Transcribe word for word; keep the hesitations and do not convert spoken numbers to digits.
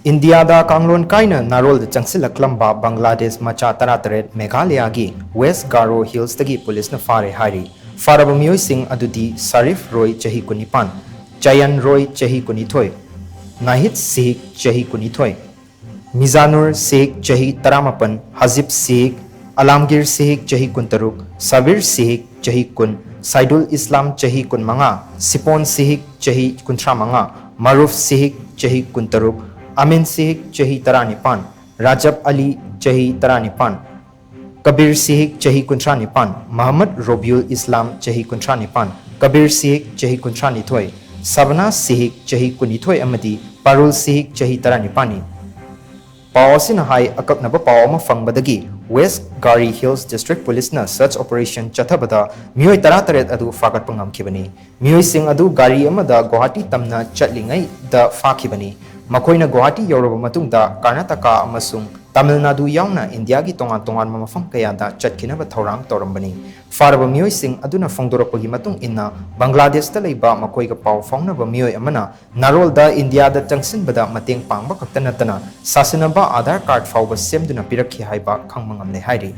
ꯏꯟꯗꯤꯌꯥꯗ ꯀꯥꯡꯂꯣꯟ ꯀꯥꯏꯅ ꯅꯥꯔꯣꯜꯗ ꯆꯪꯁꯤꯜꯂꯛꯂꯝꯕ ꯕꯪꯒ꯭ꯂꯥꯗꯦꯁ ꯃꯆꯥ ꯇꯔꯥꯇꯔꯦꯠ ꯃꯦꯘꯥꯂꯌꯥꯒꯤ ꯋꯦꯁ ꯒꯥꯔꯣ ꯍꯤꯜꯁꯇꯒꯤ ꯄꯨꯂꯤꯁꯅ ꯐꯥꯔꯦ ꯍꯥꯏꯔꯤ꯫ ꯐꯥꯔꯕ ꯃꯤꯑꯣꯏꯁꯤꯡ ꯑꯗꯨꯗꯤ ꯁꯥꯔꯤꯐ ꯔꯣꯏ, ꯆꯍꯤ ꯀꯨꯟꯅꯤꯄꯥꯟ, ꯆꯌꯟ ꯔꯣꯏ, ꯆꯍꯤ ꯀꯨꯟꯅꯤꯊꯣꯏ, ꯅꯥꯍꯤꯗ ꯁꯤꯍꯤꯛ, ꯆꯍꯤ ꯀꯨꯟꯅꯤꯊꯣꯏ, ꯃꯤꯖꯥꯅꯨꯔ ꯁꯤꯍꯤꯛ, ꯆꯍꯤ ꯇꯔꯥꯃꯥꯄꯟ, ꯍꯖꯤꯕ ꯁꯤꯍꯤꯛ, ꯑꯂꯥꯝꯒꯤꯔ ꯁꯤꯍꯤꯛ, ꯆꯍꯤ ꯀꯨꯟꯇꯔꯨꯛ, ꯁꯥꯕꯤꯔ ꯁꯤꯍꯤꯛ, ꯆꯍꯤ ꯀꯨꯟ, ꯁꯥꯏꯗꯨꯜ ꯏꯁꯂꯥꯝ, ꯆꯍꯤ ꯀꯨꯟꯃꯉꯥ, ꯁꯤꯄꯣꯟ ꯁꯤꯍꯤꯛ, ꯆꯍꯤ ꯀꯨꯟꯊ꯭ꯔꯥꯃꯉꯥ, ꯃꯥꯔꯨꯐ ꯁꯤꯍꯤꯛ, ꯆꯍꯤ ꯀꯨꯟꯇꯔꯨꯛ, ꯑꯃꯤꯟ ꯁꯤꯍꯤꯛ, ꯆꯍꯤ ꯇꯔꯥꯅꯤꯄꯥꯟ, ꯔꯥꯖꯕ ꯑꯂꯤ, ꯆꯍꯤ ꯇꯔꯥꯅꯤꯄꯥꯟ, ꯀꯕꯤꯔ ꯁꯤꯍꯤꯛ, ꯆꯍꯤ ꯀꯨꯟꯊ꯭ꯔꯥꯅꯤꯄꯥꯟ, ꯃꯍꯝꯃꯗ ꯔꯣꯕꯤꯎꯜ ꯏꯁꯂꯥꯝ, ꯆꯍꯤ ꯀꯨꯟꯊ꯭ꯔꯥꯅꯤꯄꯥꯟ, ꯀꯕꯤꯔ ꯁꯤꯍꯤꯛ, ꯆꯍꯤ ꯀꯨꯟꯊ꯭ꯔꯥꯅꯤꯊꯣꯏ, ꯁꯕꯅꯥꯁ ꯁꯤꯍꯤꯛ, ꯆꯍꯤ ꯀꯨꯟꯅꯤꯊꯣꯏ ꯑꯃꯗꯤ ꯄꯥꯔꯨꯜ ꯁꯤꯍꯤꯛ, ꯆꯍꯤ ꯇꯔꯥꯅꯤꯄꯥꯟꯅꯤ꯫ ꯄꯥꯎ ꯑꯁꯤꯅ ꯍꯥꯏ, ꯑꯀꯛꯅꯕ ꯄꯥꯎ ꯑꯃ ꯐꯪꯕꯗꯒꯤ ꯋꯦꯁ ꯒꯥꯔꯤ ꯍꯤꯜꯁ ꯗꯤꯁꯇ꯭ꯔꯤꯛ ꯄꯨꯂꯤꯁꯅ search operation ꯆꯠꯊꯕꯗ ꯃꯤꯑꯣꯏ ꯇꯔꯥꯇꯔꯦꯠ ꯑꯗꯨ ꯐꯥꯒꯠꯄ ꯉꯝꯈꯤꯕꯅꯤ꯫ ꯃꯤꯑꯣꯏꯁꯤꯡ ꯑꯗꯨ ꯒꯥꯔꯤ ꯑꯃꯗ ꯒꯨꯋꯥꯍꯥꯇꯤ ꯇꯝꯅ ꯆꯠꯂꯤꯉꯩꯗ ꯐꯥꯈꯤꯕꯅꯤ꯫ ꯃꯈꯣꯏꯅ ꯒꯨꯋꯥꯍꯥꯇꯤ ꯌꯧꯔꯕ ꯃꯇꯨꯡꯗ ꯀꯔꯅꯥꯇꯀꯥ ꯑꯃꯁꯨꯡ ꯇꯥꯃꯤꯜ ꯅꯥꯗꯨ ꯌꯥꯎꯅ ꯏꯟꯗꯤꯌꯥꯒꯤ ꯇꯣꯉꯥꯟ ꯇꯣꯉꯥꯟꯕ ꯃꯐꯝ ꯀꯌꯥꯗ ꯆꯠꯈꯤꯅꯕ ꯊꯧꯔꯥꯡ ꯇꯧꯔꯝꯕꯅꯤ꯫ ꯐꯥꯔꯕ ꯃꯤꯑꯣꯏꯁꯤꯡ ꯑꯗꯨꯅ ꯐꯣꯡꯗꯣꯔꯛꯄꯒꯤ ꯃꯇꯨꯡ ꯏꯟꯅ, ꯕꯪꯒ꯭ꯂꯥꯗꯦꯁꯇ ꯂꯩꯕ ꯃꯈꯣꯏꯒ ꯄꯥꯎ ꯐꯥꯎꯅꯕ ꯃꯤꯑꯣꯏ ꯑꯃꯅ ꯅꯥꯔꯣꯜꯗ ꯏꯟꯗꯤꯌꯥꯗ ꯆꯪꯁꯤꯟꯕꯗ ꯃꯇꯦꯡ ꯄꯥꯡꯕ ꯈꯛꯇ ꯅꯠꯇꯅ ꯁꯥꯁꯤꯟꯅꯕ ꯑꯥꯙꯥꯔ ꯀꯥꯔꯗ ꯐꯥꯎꯕ ꯁꯦꯝꯗꯨꯅ ꯄꯤꯔꯛꯈꯤ ꯍꯥꯏꯕ ꯈꯪꯕ ꯉꯝꯂꯦ ꯍꯥꯏꯔꯤ꯫